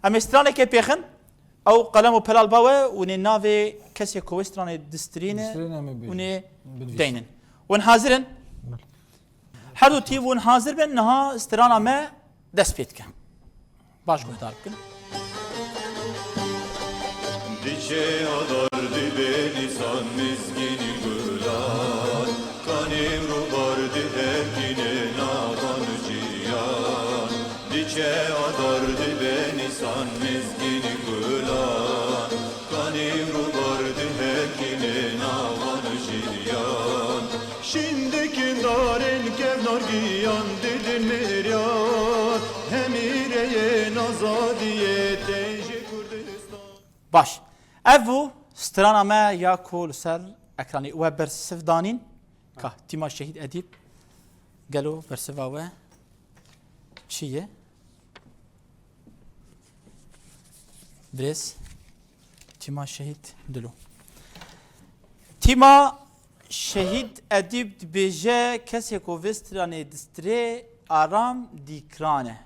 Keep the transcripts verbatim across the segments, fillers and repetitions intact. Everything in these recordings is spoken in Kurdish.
Em ê stranekê pêxin, ew qelem û pelal bawe û nê navê kesê ku wê stranê distirîne Distirîne em ê bêjin. û nê Binivîsin. deynin. Hûn hazir in? Her du tîv hûn hazir bin, niha strana me dest pê dike. Baş guhdar bikin. Diçe adar dibe nisan mizgînî gulan, kanî rûbar diherkîne navan ciyan. Diçe adar dibe nisan mizgînî gulan, kanî rûbar diherkîne navan ciyan. Şîn dikin darên kevnar giyan didin miryan, hemî reyên azadiyê tên ji Kurdistan. Baş. Ev bû strana me ya ku li ser ekranê we bersiv danîn. Ka tîma Şehîd Edîb, gelo bersiva we çi ye? Birêz, tîma Şehîd Dilo. Tîma Şehîd Edîb dibêje, kesê ku vê stranê distirê aram dîkran e.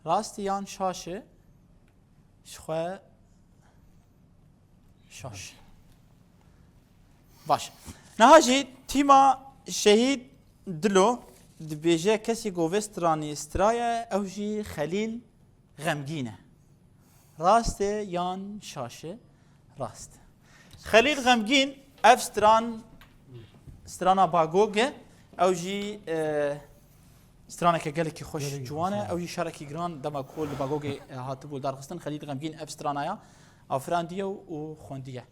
Rast e yan şaş e? Ji xwe şaş. Baş. Niha jî tîma Şehîd Dilo dibêje, kesî ku vê stranî stiraye, ew jî Xelîl Xemgîn e. Rast e yan şaş e? Rast. Xelîl Xemgîn, ev stran, strana Bagog e. Ew jî, e, straneke gelekî xweş Gelekî ciwan e. xweş, ha. Ew jî şarekî giran dema ku li Bagogê, e, hatibû darxistin. Xelîl Xemgîn ev strana ya afirandiye û xwendiye.